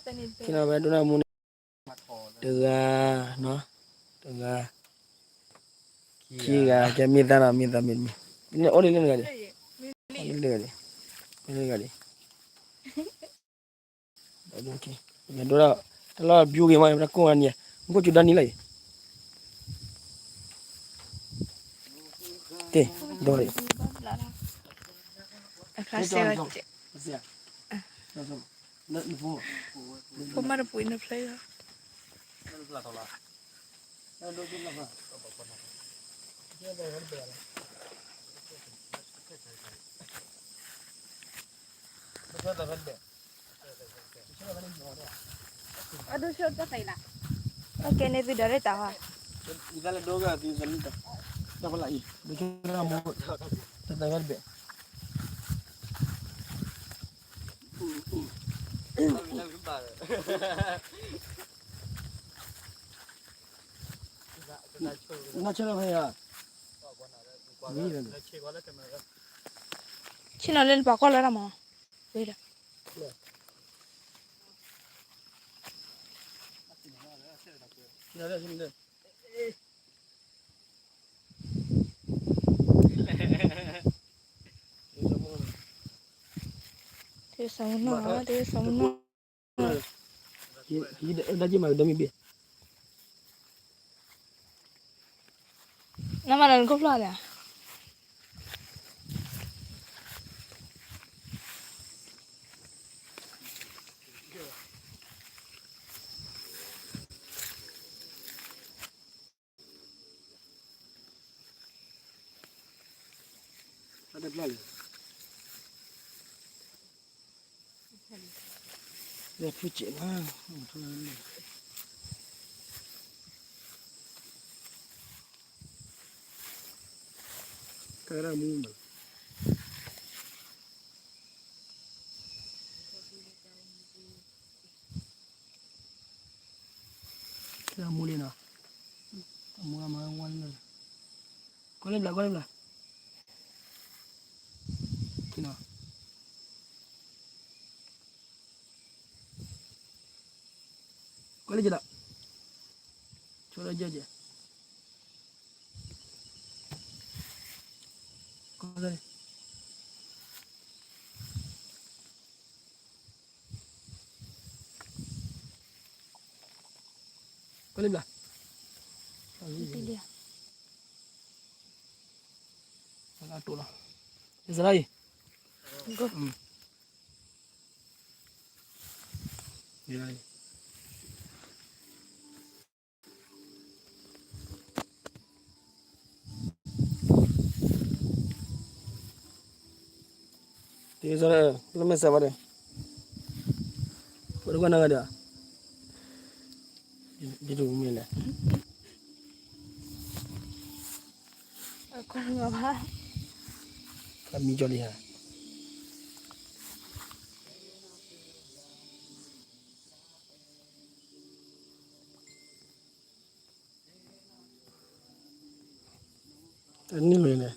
ခံနီၤ ပဒိၣ်နၢ်မူန့ၣ် တဂၤ, တဂၤ, ခံဂၤ, ကဲမ့ၢ်သၣ်နီၤ မ့ၢ်သၣ်မ့ၢ်တမ့ၢ်, အိၣ်ဒ်လဲၣ်တဂၤဒံး, အိၣ်ဒ်လဲၣ်တဂၤဒံး, အိၣ်ဒ်လဲၣ်တဂၤဒံး, ဒိၣ်ဒၣ်, တၢ်လီၢ် view ဂ့ၤမး ပတၢ်ကိၢ်ဂၤနံၤ, မူခိၣ်စူၤဒါနံၤလၢအံၤ, ကဲ, ဒိၣ်ဒၣ်, အခါစဲဝဲ, ဖိမါတပှ့ၤနဖျဲၣ်လီၤ. အဒိၣ်ဆိတၢ်သးအံၤလၢ, ကဲန့ၣ်သုဒီးရ့ၣ်တၢ်ဟီ, တၢ်ဖလၢအံၤ, တၢ်သးဝဲတဘ့ၣ် နဆၢလီၤဖဲယၤ, ဆ့ၣ်နီၤလၢနပာ်ကွၢ်လၢတၢ်မၤ, ဝဲဒၣ် တၢ်ဆၢမုၢ်နီၢ်, တၢ်ဆၢမုၢ်နီၢ်, နမၤဒီးနခိၣ်ဖျီၣ်န့ၣ်, ဖုစဲးနၤ, တၢ်မူ, တၢ်မူလံနီၤ, တၢ်မူမၤဝဲ, ကွၢ်လၢဘျး ကွၢ်လၢဘျး, ကွၢ်လၢကဒီး, ဆိလၢကဲကဲ, ကွၢ်လၢဘျး, တလံ, အတိၢ်လီၤ, စရါအံၤ, တ့စၢ်လၢမဲာ်ဆှးဘၣ်ဒီး, ပှၤတကွၢ်နၤဂၤဒီး, ဒ်တမ့ၢ်လဲၣ်, အမံကီလံဧါ. တနံၤဝဲလဲၣ်,